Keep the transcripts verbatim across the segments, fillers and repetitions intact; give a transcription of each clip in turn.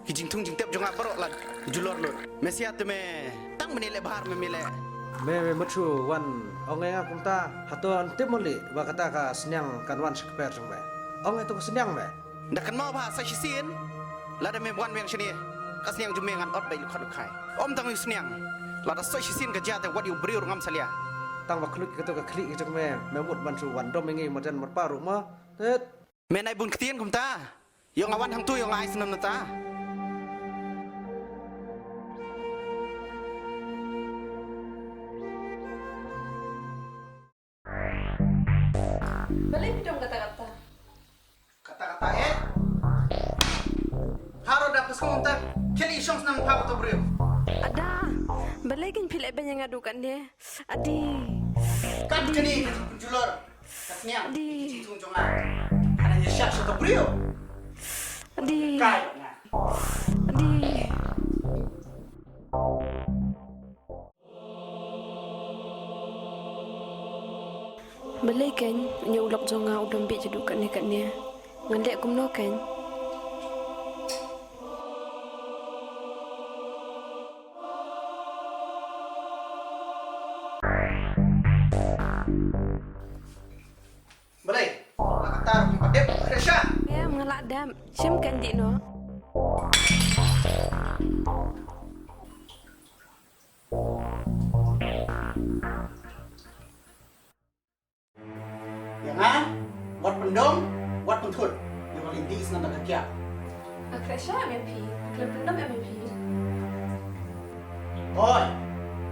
Ki jingthung jingtep jong nga baroh la julor lut. Me sia te me tang mane le bahar me me le. Me me muthu wan ong nga kumta hato an tip mali ba kata ka sniang kan wan shakper jong me. Ong ito ka sniang me. Da kan mau ba sa shisien. Lada me wan weng shini ka sniang jong me ngan ot bai lukhat lukhai. Om tang yu sniang. Lada sa shisien ka jia te wat yu briew ngam salia. Tang ba khluit kato ka khlieh ka jong me me mut ban shu wan dom ngi madan marpa ruh ma. Tet. Me nai bun ktien kumta. Yo nga wan hangtu yo nga ai snam nata. Balei phi dom kata kata? Kata kata eh. Haro da pas kumta. Kheli shong snam pha to briew. Ada. Balei kin phi leh ben nga du kan ne. Adi. Kat kini ka julor. Ka sniang. Di. Jong jong nga. Hana nya shah sha ka briew. Di. Kai nga. Di. Balei kein, nya u lok jong nga u dom bit jadu katne katne. Ngan leh kumno kein. Balei? La kata ruh ka dep ka sha. Em, nga la dep. Shim kan di no. Ïa nga, wat pyndom, wat pynthut. Ïa nga lynti sngewbha ka kiak. Nga khreh sha M P, nga khlem pyndom M P. Oi,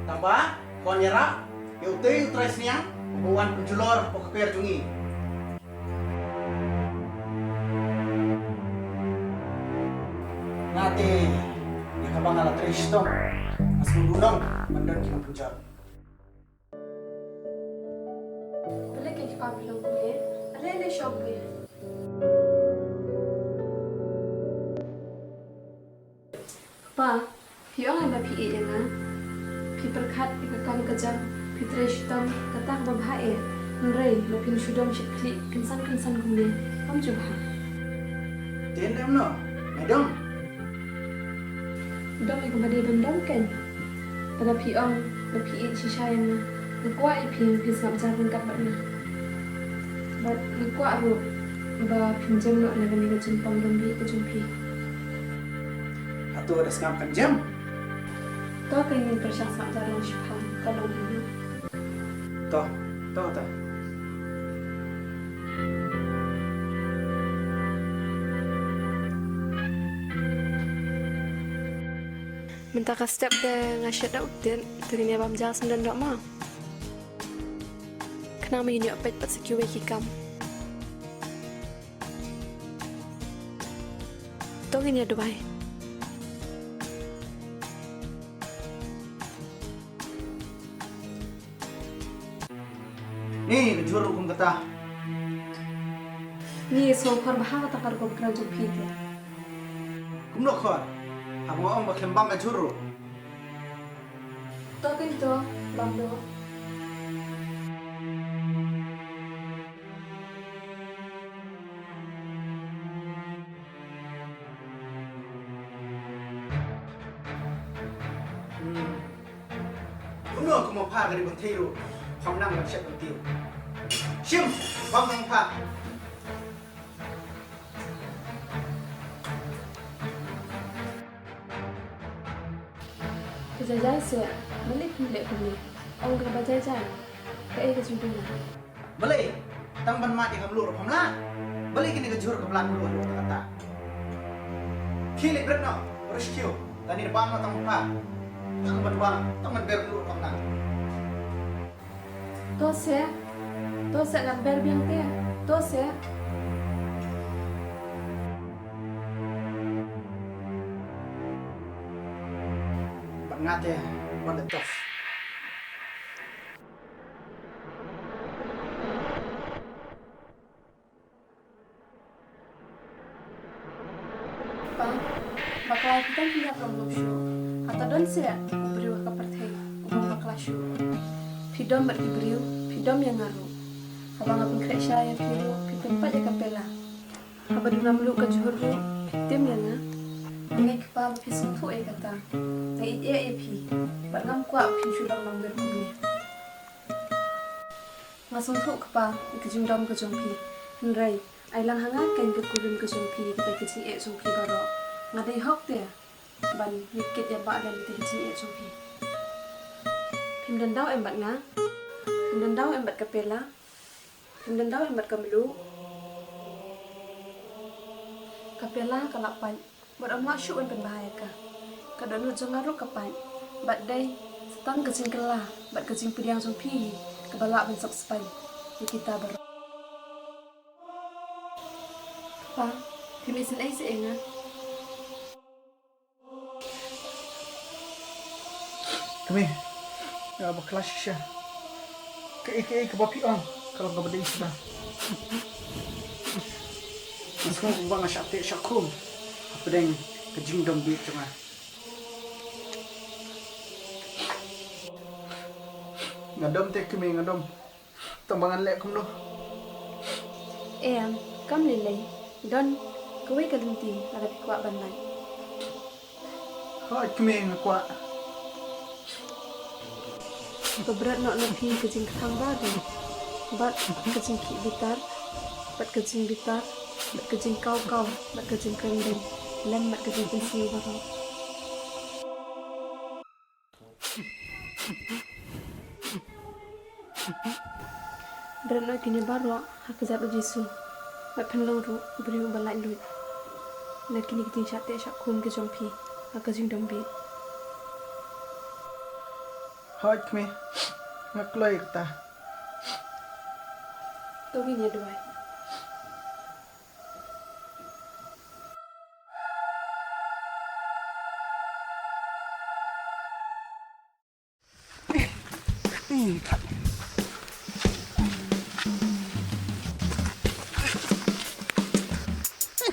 tang ba, kon ïarap, ïa utei u trai sniang, u wan pynjulor, u kper jong ngi. Nga te, ïa kaba nga la trei shitom, nga sngewdonong ban don ki nongpynjot. Balei ki kpa phi long kumne? Ale ale shong kumne. Kpa, phi ong ai ba phi ïeit ïa nga. Phi pyrkhat ïa ka kam ka jam, phi trei shitom, kata kaba bha eh. Hynrei ba phin shu dom shit khlieh kynsan kynsan kumne, kam ju bha. Te dom noh, nga dom. Dom ïa kaba dei ban dom kein. Lada phi ong ba phi ïeit shisha ïa nga, nga kwah ïa phi, phin sngap jar ryngkat bad nga. Bad nga kwah ruh ba phin jem noh na kane ka jingpang dom bieit ka jong phi. Hato da sngap kan jem? To kein, ngin pyrshang sngap jar lang shipang, ka long hi. To, to, to. Mynta ka step te nga shet da u tied, te ngin ïa bam ja syndon doh ma. Khnang ba ngin ïoh peit pat sa kiwei ki kam. To ngin ïa duwai. Ni ka jhur ruh kum kata. Ni sngewkhor bha kata ka rukom kra jong phi te. Kumno khor? Haba nga ong ba khlem bam ka jhur ruh. To kein to, bam doh. Hmm. Kumno kumno pha ka dei ban thei ruh. Pham nang ban shet ban tiew. Shim, bam nang pha. Ka jai jai seh, balei phi leh kumne? Ong kaba jai jai. Kaei ka jingduna? Balei? Tang ban mad ïa ka mluh ruh pham lah. Balei kane ka jhur ka blan mluh ruh kata kata. Khie leit bret noh, rescue. Tang ban bam noh tang ban pha. Tang ban bam, tang ban ber mluh ruh pham lah. To seh, to seh ngan ber biang te, to seh. Bad nga te, bad the tough. Pa, bakla phi tang phi ïap lom lom shuh. Hata don seh u briew ha ka pyrthei u bym bakla shuh. Phi dom bad ki briew, phi dom ïa nga ruh. Haba nga pynkhreh sha ïa phi ruh, phi pynpait ïa ka pela. Haba duna mluh ka jhur ruh, tim ïa nga. Nga kpa ba phi sngewthuh ïa kata. Nga ïeit ïa phi. Bad ngam kwah ba phin shu dang lamwir kumne. Nga sngewthuh kpa ïa ka jingdom ka jong phi. Hynrei ai lang ha nga keiñ ka kurim ka jong phi, kata ka jingeh jong phi baroh. Nga dei hok te ban ïa kit ïa ba lem ïa ka jingeh jong phi. Phim don daw em bad nga? Phim don daw em bad ka Pela? Phim don daw em bad ka Mluh? Ka Pela ka la pait bad ym lah shuh ban pynbha ïa ka. Ka dohnud jong nga ruh ka pait bad dei sa tang ka jingkylla bad ka jingpdiang jong phi kaba lah ban sop spah ïa kita baroh. Kpa, phim isynei seh ïa nga? Kmie, nga bakla shisha. Kaei kaei kaba phi ong ka long kaba dei shisha. Nga sngewbha nga shah teh shah khum hapdeng ka jingdom bieit jong nga. Nga dom te kmie, nga dom. Tang ba ngan leh kumno? Em, kam lei lei. Don kawei ka lynti lada phi kwah ban lait. Hooid kmie, nga kwah. Ka bret noh na phi ka jingkthang baroh, bad ka jingkhih bitar, bad ka jingbitar, bad ka jingkaw kaw, bad ka jingkren beiñ, lem bad ka jingpynsniew baroh. Bret noh kine baroh ha kjat U Jisu, bad phin long ruh u briew uba laitluid na kine ki jingshah teh shah khum ki jong phi ha ka jingdom bieit. Hooid kmie, nga kloi kata. To ngin ïa duwai.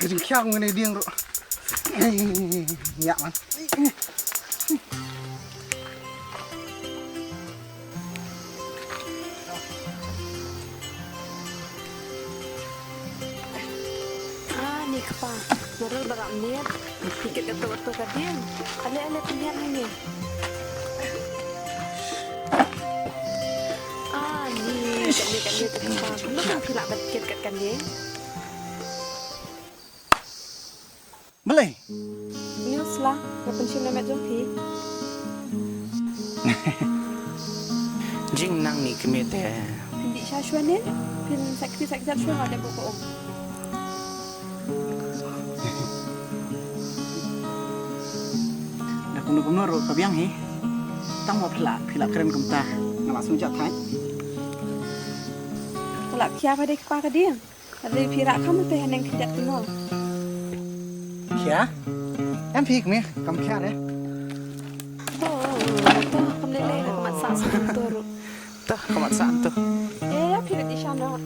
Ka jingkhiang ngane dieng ruh. Ïa man. Ah, ni kpa, narul ba rap niat. Phi kit kato kato ka dieng. Ale ale pynhiar hangne. Ah, ni kane kane te kpa. Kumno kan phi lah ban kit kat kane? Balei? News la, nga pynshim na met jong phi. Jingnang ni kmie te. Phin dih sha shuwa ne? Phin sakti sakjat shuwa nga dep buh ka um. Da kumno kumno ruh ka biang hi. Tang ba phi lah, phi lah kren kumta. Nga la sngewjat thait. Ka la khia ba dei kpa ka dieng. Hynrei phi rah kham te haneng khyndiat kino. Khia? Em phi kmie, kam khia re. To, to, kam lei lei, ka mat sah sah to ruh. To, ka mat sah to. Eh, phi rit isha no.